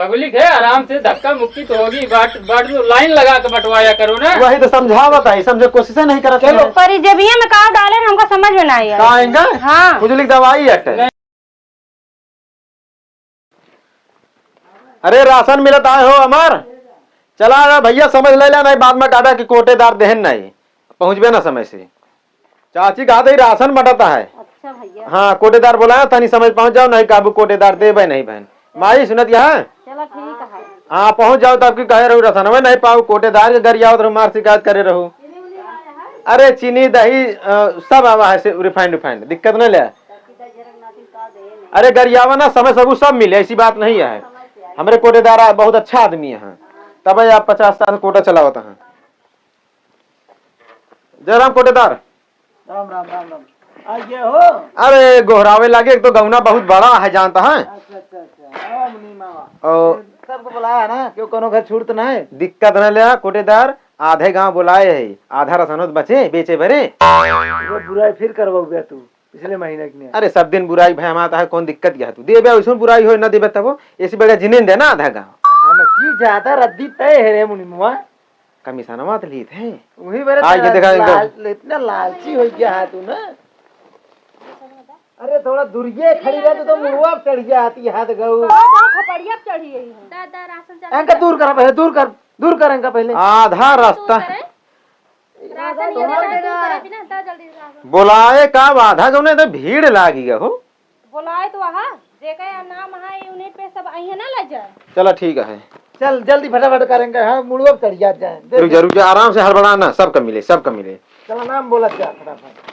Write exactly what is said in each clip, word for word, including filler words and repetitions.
पब्लिक है, आराम से धक्का मुक्की तो होगी, बट, बट लाइन लगा के बंटवाया करो ना। वही तो समझावत है, समझे कोशिशे नहीं करत चलो। है। पर ई जेबिया में का डाले ना, हमका समझ में ना आई। का आएगा? हाँ। खुजली की दवाई अटे। नहीं। अरे राशन मिलत आए हो अमर, चला आवा भैया, समझ ले ला, नहीं बाद में कहबे कि कोटेदार देहन नहीं, पहुँचबे ना समय से। चाची कहा था, "ई राशन बंटता है।" अच्छा भैया। हाँ, कोटेदार बोला है, तनी समय पहुँच जाओ, नहीं काबू कोटेदार देबे नहीं बहन। माई सुनत यहाँ? चला ठीक है। हाँ, पहुँच जाओ, तब की कहे रहू राशन, नहीं पाऊ, कोटेदार के गरियावत रहू, मार शिकायत करे रहू। अरे चीनी, दही, अ, सब आवा है से refined, refined, दिक्कत नहीं ले। अरे गरियावा ना, समय सबू सब मिले, ऐसी बात नहीं है। हमरे कोटेदार बहुत अच्छा आदमी है, तब आप पचास साल कोटा चलावत हैं। जय राम कोटेदार। राम, राम, राम, राम। आ, ये हो? अरे, गोहरावे लागे, एक तो गौना बहुत बड़ा है, जानता है। अच्छा, अच्छा, अच्छा। हाँ, मुनीम आवा। और सबको बुलाया है ना, क्यों, कोनो घर छूट तो नहीं? दिक्कत न ले, कोटेदार, आधे गांव बुलाए है, आधा रसनोत बचे, बेचे भरे। वो बुराई फिर करवाओगे तू, पिछले महीने की नहीं। अरे, सब दिन बुराई भय हमारा है, कौन दिक्कत क्या है तू? देबे, उसमें बुराई हो, ना देबे तब, ऐसी बढ़िया जिनिन दे ना आधा गांव। हाँ, ना, की ज्यादा रद्दी तय है रे मुनीमुआ। कमीशनवा तो लीत है। वही बरे आज ये तेरा देखा इनको। लाल-, इतना लालची हो गया है तू ना। अरे थोड़ा दूरिये खड़ी रह, तू तो मुड़वा पे चढ़ गया आती हाथ गऊ। कहाँ, कहाँ खपड़िया पे चढ़ी गई है? दा, दा, राशन चढ़ा इनका दे। दूर करा पहले, दूर कर, दूर कर इनका पहले। आधा दूर रास्ता। करे। राशन ये वाला दूर करे, बिना, दा, जल्दी राशन। बोलाए का आधा गऊ ने तो भीड़ लागी गई हो। बोलाए तो वहाँ, जेकर नाम है यूनिट पे सब अइहे ना ले जाए। चला ठीक है। चल जल्दी फटाफट करेंगे, हाँ, मुड़वा पे चढ़ जात जाए। रुक जा, रुक जा, आराम से हड़बड़ा ना, सब कम मिले, सब कम मिले। चला नाम बोलत जा फटाफट।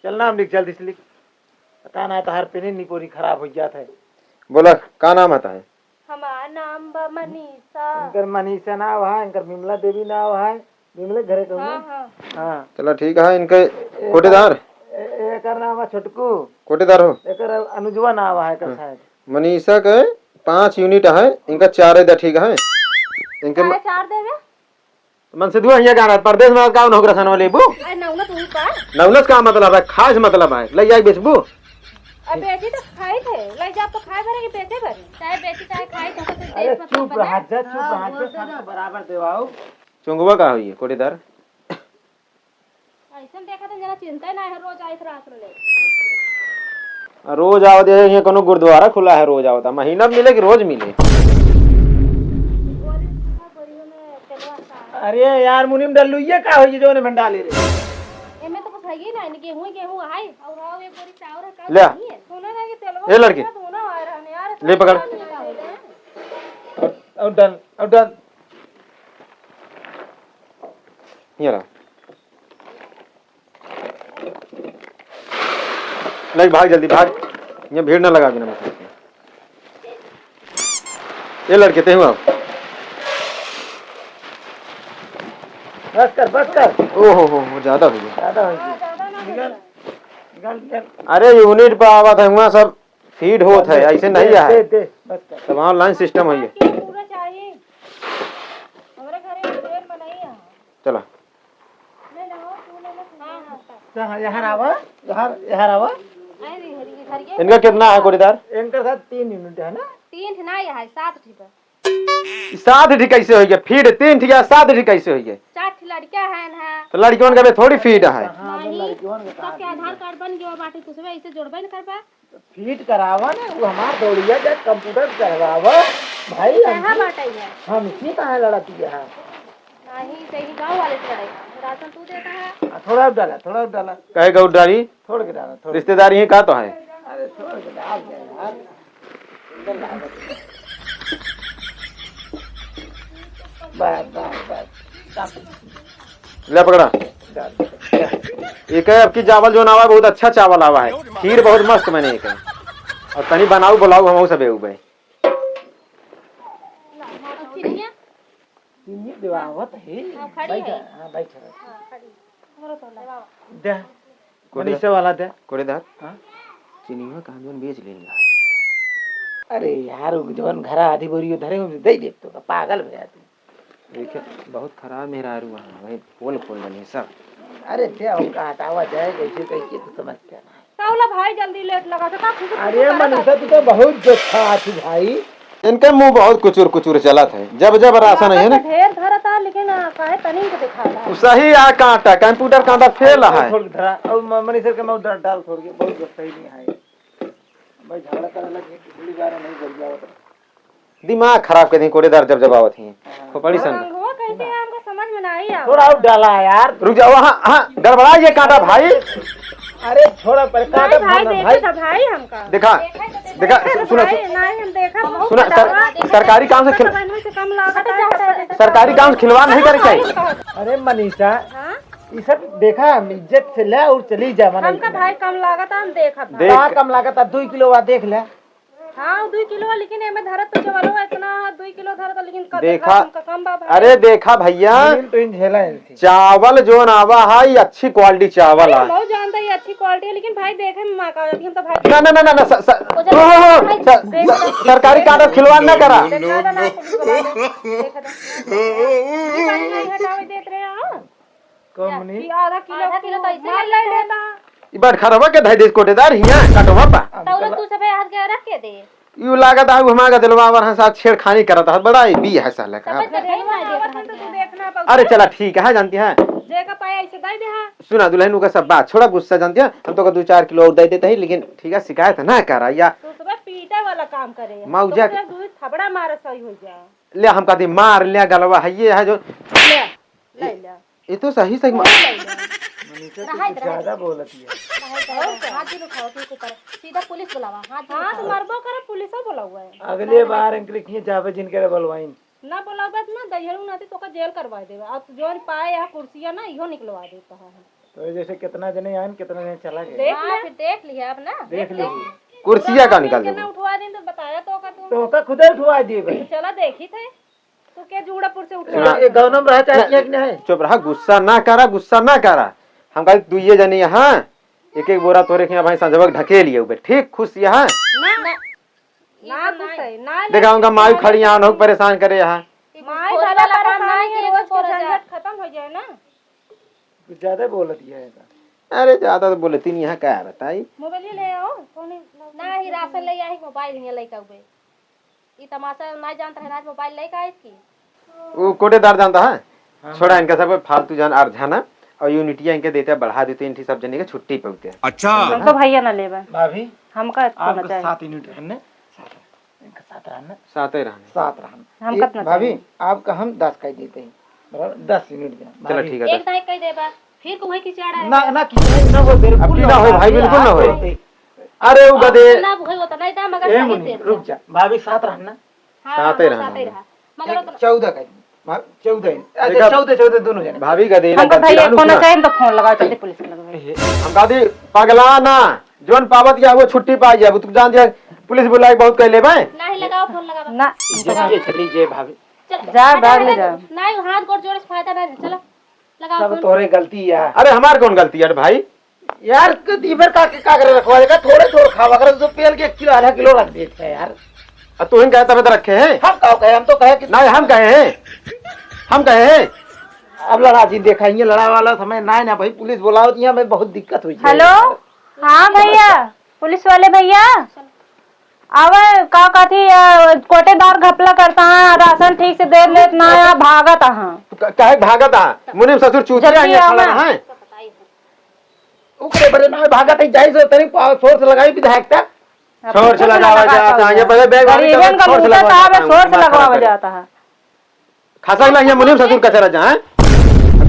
चल नाम लिख, जल्दी से लिख। पता ना तोहार पेने निपोरी खराब हो जात है। बोला, का नाम आता है? हमार नाम बा मनीषा। इनकर मनीषा नाव है, इनकर विमला देवी नाव है। विमले घरे कहूँ हाँ, ना? हाँ। हाँ। चला ठीक है, इनके ए-, कोटेदार? ए-, एकर नाम है छोटकू। कोटेदार हो? एकर अनुजवा नाव है एकर हाँ। शायद। मनीषा के पाँच यूनिट है, इनका चार दे, ठीक है? इनके म-, काहे चार देवे? मन से दुआ हियाँ गाना, परदेस में का नौकरा सनवा लेबू? अरे नौनत हुई का? नौनत का मतलब है, खाए से मतलब है, ले जाके बेचबू? अब बेची तो खाई थे, ले जा तो खाए भरे कि बेचे भरे? चाहे बेची चाहे खाई तो कुछ अरे देश में चुप बना। रहा जा, चुप हाँ, रहा जा, बोलते सबको रहो। बराबर देवाओ। चुंगवा का होई है, कोटेदार? ऐसन देखा तो जना चिंता ही ना है, रोज आइत रात ले। आ, रोज आवत है, यहाँ कोनो गुरुद्वारा खुला है, रोज आवता, महीना मिले कि रोज मिले? अरे यार मुनीम डल्लू, ये का होई जो ने भंडा ले रे? एमे तो कुछ है ही ना, गेहूं, गेहूं है, और हाँ, एक बोरी चाउर है, का ले। नहीं है? सुना ना कि तेलवा ए लड़के। कितना धुना आ रहा है यार, ले पकड़। और, और डाल, और डाल। ये ला। नहीं, भाग जल्दी, भाग। ये भीड़ ना लगा बिना मतलब के। ये लड़के, ते हुआ। बस कर, बस कर। ओ हो हो हो, ज्यादा हो गया। ज्यादा हो गया। निकाल, निकाल, निकाल। अरे, यूनिट पे आवत है, हुआ सब फीड होत है, दे, ऐसे नहीं दे, है। दे, दे, बस कर। सब online system है ये। पूरा चाहिए। हमारे घरे में ढेर मनई है। चला। ले लो, तू ले लो, तू ले लो। हाँ, हाँ। यहाँ, यहाँ आवा, यहाँ, यहाँ आवा। अरे, हरी, हरी, हरी। इनका कितना है, कोटेदार? इनका साथ तीन यूनिट है ना? तीन ठे ना, यहाँ है, सात ठे बा। सात ठे कैसे हो गया? फीड तीन ठे या सात ठे कैसे हो गया? चार ठे लड़का है ना। तो लड़कियों का भी थोड़ी फीड है। हाँ, नहीं, लड़कियों का सबके कहाँ आधार कार्ड बन गया बाटे, कुछ ऐसे जोड़बे न करबा। फीड करावा ना, वो हमार दौड़िया जा कंप्यूटर करवावा। भाई, कहाँ हम बाटे ये? हम इसी कहाँ लड़ती है? नहीं, सही गाँव वाले से लड़ाई। राशन तू देता है। हाँ, थोड़ा और डाला, थोड़ा और डाला। काहे का और डाली? थोड़ के डाला, थोड़। रिश्तेदारी है का तो है? अरे, थोड़ के डाल दे यार। बस, बस, बस। ले पकड़ा। एक है, अब की चावल जो आवा है, बहुत अच्छा चावल आवा है, खीर बहुत मस्त बने एक है। और तनी बनाऊ बुलाऊ हम सब उबे। चिनिया? चिनिया देवावत है। हाँ, खड़ी बैठ, है। हाँ, बैठ। हाँ, खड़ी। हमरो तो देवावा। दे। कोटेदार। मनीषा वाला दे। कोटेदार। हाँ? चिनिया कहाँ जौन बेच लेंगे। अरे यार, वो जौन घरा आधी बोरी धरे, हम दे दे तो, पागल हो जाते। देखे, बहुत खराब मेहरारू है भाई, पोल खोल देने सब। अरे दे, हम कहा हटावा जाए, कैसे कैसे तो समझते ना। आवला भाई, जल्दी लेट लगा था, का खुशी खुशी अरे करत मनीषा, आती तू तो है। बहुत देखा आज भाई। इनके मुंह बहुत कुचुर कुचुर चलत है, जब जब राशन है ना। लागत तो ढेर धरत है, लेकिन, आ, काहे तनी के दिखाता है। सही आ काटा, कंप्यूटर काटा फेल है। थोड़ी धरा, और म-, मनीषा के मैं डर डाल थोड़ी, बहुत सही नहीं है। भाई झगड़ा करे लगे, पिछली बार नहीं कर जावत। दिमाग खराब कर दी कोटेदार जब जब आवत ही। हाँ। खोपड़ी सन। रंगवा कैसे है, हमको समझ में नहीं आवा। थोड़ा और डाला यार। रुक जाओ, हाँ, हाँ, गड़बड़ा ये काटा भाई। अरे छोड़ा, पर काटा नहीं भाई, फोन है देखे भाई। था भाई हमका। देखा, देखे तो देखा, देखा सु-, था सुना, भाई, सु-, नहीं हम देखा बहुत सुना, ज्यादा। सर-, सरकारी काम से खिल-, समझ में से कम लागत है। सरकारी काम से खिलवाड़ नहीं करे चाहिए। अरे मनीषा, हाँ? ये सब देखा, हम इज्जत से ले और चली जा, मना हमका इसमें। भाई कम लागत है, हम देखा था। देख। का कम लागत है, दुई किलो वा देख ले। हाँ, दुई किलो, लेकिन एमे धरत तो चावलो इतना है, दुई किलो धरत, लेकिन क-, देखा, देखा, कम बा भाई। अरे देखा भैया, लेकिन तो इन झेला है इनसे। चावल जोन आवा है, ये अच्छी quality चावल अरे, है। बहुत जानता है, ये अच्छी quality है, लेकिन भाई देखे में माँ का, लेकिन तो भाई ना, ना, ना, ना, ना, स-, स-, ओ, जो ओहो, भाई स-, देख स-, ले। सरकारी कागज खिलवाड़ ना करा। देखा था ना, पुलिस वाला ने। देखा था। ये भाई नहीं हटावे देत रहे हैं। कम नहीं। कि आधा किलो आधा किलो तो ऐसे मार ले ले लेता। लेता। ई बटखरवा के धइ दे कोटेदार हियां कटवा पा। तौला तू सबे हाथ के रख के दे। यू लागत आउ हमार गदेलवा अवर हंसा छेड़खानी करत है, बड़ा ही बी है साला का। सबे तो नहीं मार देता है। अरे चला ठीक है, जानती है। जेका पाए ऐसे दे दे, हाँ। सुना दुल्हन, ओका सब बात छोड़ा, गुस्सा जानती है, हम तो का दो चार किलो और दे देते हैं, लेकिन ठीक है, शिकायत ना करा या। तू सबे पीटे वाला काम करे है। मौजा तो के दू थपड़ा मारे सही हो जाए। ले हम कहती मार ले गलवा है, ये है जो ले। ले ले। ये तो सही सही मा- ले ले। मनीषा, तू रहाई, कुछ रहाई। ज्यादा बोलत है। रहाई, रहाई। हाथ भी उठाओ, ठीक ऊपर। सीधा पुलिस बुलावा, हाथ भी हाँ, उठाओ। तो मरबो करे, पुलिसो बुलावा है। अगले बार इनके लिए जावे जिनके रे बुलवाइन। ना बुलावे ना, दहियरू नाती तोका जेल करवा देवे। अब जोन पाए यहाँ कुर्सिया ना, इहो निकलवा देता है। तो जैसे कितना जने आइन, कितना जने चला गए। देख हाँ, ले। फिर देख लिया अब ना, देख देख लिया। लिया। कुर्सिया का निकाल देबो। उठवा दिन तो बताया तो का तू। तो का खुदे उठवा दिए भाई। चला देखी थे। तू के जूड़ापुर से उठा? सुना। ये गौनम रहा चाहे ना, कि नहीं? चुप रहा, गुस्सा ना करा, गुस्सा ना करा। हम कहते दुइये जने यहाँ, एक एक बोरा तोरे के यहाँ भाई संजवक ढके लिए ऊपर, ठीक? खुश यहाँ? ना, ना। ना, खुश है, ना, देखा, उनका माई खड़ी यहाँ, उनको परेशान करे यहाँ। माई भला परेशान है, रोज के झंझट खत्म हो जाए ना। कुछ ज्यादा बोल दिया है का? अरे, ज्यादा तो बोलती नहीं है, का बताई? मोबाइल ले आओ, कौन है? ना ही राशन ले आई, मोबाइल हियां लेके आउबे। ई तमाशा ना जानत रहे, आज मोबाइल लेके आइस की? वो कोटेदार जानता है? हाँ, छोड़ा हाँ। इनका सब फालतू जान आर जाना, और यूनिटिया इनके देते बढ़ा देते, इनकी सब जने के छुट्टी पे होते। अच्छा। हम तो भैया ना लेबे। भाभी, हमका इतना आपका चाहिए। सात यूनिट रहने, सात, इनका सात रहने। सात ही रहने। सात रहने। हम ये कितना भाभी, चाहिए? आपका हम दस कह देते हैं, बराबर, दस यूनिट देना। चलो, भाभी। ठीक है, एक दस। दाई कह देबा, फिर को वही की चाड़ा है। ना, ना, कि ना हो, बिल्कुल अब की ना ना हो। हो भाई, बिल्कुल ना हो। अरे, वो गदे। ना होई होता, नहीं था, मगर ए सही मुन्नी, से। रुक जा। भाभी, सात रहन ना? हाँ, सात ही हाँ, रहन। सात ही रहा। मगर एक उतना चौदह का, हाँ, चौदह ही। अच्छा, देखा, चौदह, चौदह दोनों जने। भाभी का देना हमको गलती भाई रहन, कोनो उतना। चाहिए तो फोन लगाओ, चलते पुलिस में लगाओ। ए, हम कहती, पगला ना, जोन पावत या वो छुट्टी पाई जाए, तू जान दिया, पुलिस बुलाई बहुत कह लेबे। नहीं लगाओ, फोन लगाओ। ना। चलिए, चलिए, भाभी। चल, जा, अच्छा, बाद में लगा जा। दो। नहीं, हाथ गोड़ जोड़े से फायदा नहीं, चलो। लगाओ सब फोन। तोहरे गलती है। अरे हमार कौन गलती है भाई? यार, क-, ई बेर का, का करे रखवा देगा? थोड़े थोड़ खावा कर, तो पेल के एक किलो, आधा किलो रख देते हैं यार। अब तू ही कहे तबे तो रखे हैं। हम का कहे? हम तो कहे कि नहीं, हम कहे हैं, हम कहे हैं। अब लड़ा जी, देखा, ये लड़ा वाला समय ना है ना भाई, पुलिस बुलाओ तो यहाँ में बहुत दिक्कत हुई है। हेलो, हाँ भैया, पुलिस वाले भैया। आवे, का कहती, अ, कोटेदार घपला करता है, राशन ठीक से दे लेत ना है, भागत है। क-, काहे भागत है? मुनीम ससुर चूतिया जल्दी है, आवा। खड़ा है। ओकरे बरे ना भागत है, जाई से तनी पा-, सोर्स लगाई विधायक तक। अब सोर्स सोर्स लगावा लगा जाता है, ये पहले बैग वाली गरीबन का सोर्स लूटा लगावा साहब है, जाता है, सोर्स दिमाग खराब लगवावा करे। जाता है। खसक ला हियां मुनीम ससुर कचरा जा, हैं?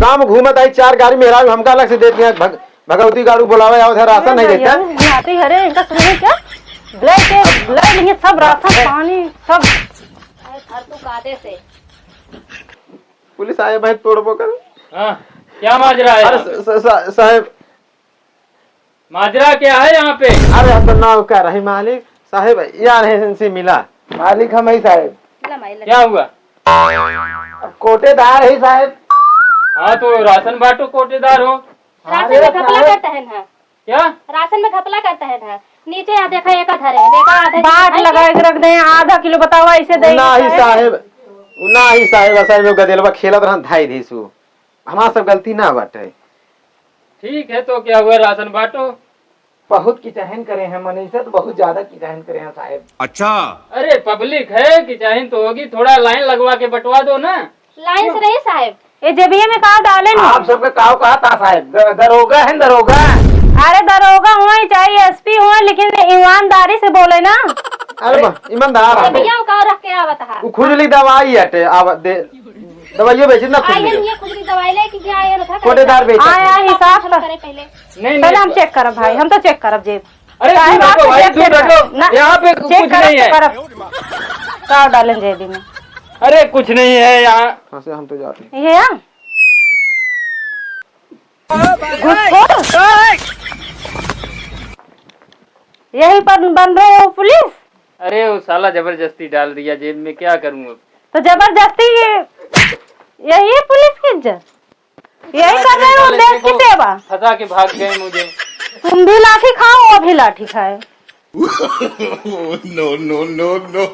गांव में घूमत आई, चार गाड़ी मेहरारू हमका अलग से देती हैं, भग-, भगवती गाड़ू बुलावे आवत है, राशन नहीं देता। ये नाती हरे, इनका सुने क्या? ले के, ले लिए सब राशन, पानी, सब। अरे, घर तू कादे से। पुलिस आए भाई, तोड़बो कर। हाँ, क्या माजरा है अरे यहाँ पे? स-, स-, स-, साहब, माजरा क्या है यहाँ पे? अरे हम तो नाव कह रहे मालिक साहेब, यार है इनसे मिला। मालिक हम ही साहेब। ला माई, ला। क्या हुआ? अब कोटेदार है साहेब। हाँ तो राशन बांटो, कोटेदार हो। राशन अरे में घपला साहेब। करता है ना। क्या? राशन में घपला करता है ना। नीचे यहाँ देखा, एक आधा है, देखा आधा बाट है। लगा के रख दे, आधा किलो बतावा, ऐसे दे ना ही साहेब। साहेब, ना ही साहेब, असल में गदेलवा खेलत रहन, धाई धीसू। हमार सब गलती ना बाटे। ठीक है, तो क्या हुआ, राशन बांटो। बहुत किचहन करे हैं, मनीषा तो बहुत ज्यादा किचहन करे हैं साहेब। अच्छा। अरे पब्लिक है, किचहन तो होगी, थोड़ा लाइन लगवा के बंटवा दो ना। लाइन से नहीं साहेब। ए जेबिया में का डाले न? आप सबके काव कहा था साहेब? द-, दरोगा है दरोगा। अरे दरोगा हुआ चाहे एसपी हुआ, लेकिन ईमानदारी से बोले ना। अरे बा, ईमानदार अरे है। भैया, वो का रख के आवत है? वो खुजली दवाई हटे, आव दे, दवाइयो बेची ना खुजली आइए, के। ये खुजली दवाई लेके क्या आए ना था? कोटेदार बेचत आया है। हिसाब कर। करे पहले। नहीं, पहले नहीं। हम चेक करब भाई, हम तो चेक करब जेब। अरे साहब, दूर हटो आपको भाई, चेक दूर करब। हटो। ना, यहाँ पे चेक कुछ करब नहीं तो है। करब। का डालें जेबी में? अरे कुछ नहीं है यहाँ। हाँ से हम तो जाते हैं। ये है? घुसखोर? यही पर बन रहे हो पुलिस? अरे वो साला जबरदस्ती डाल दिया जेब में, क्या करूँ अब? तो जबरदस्ती ये, यही है पुलिस की इज्जत? यही कर रहे हो देश की सेवा? फंसा के भाग गए मुझे। तुम भी लाठी खाओ, वो भी लाठी खाए। No, no, no, no।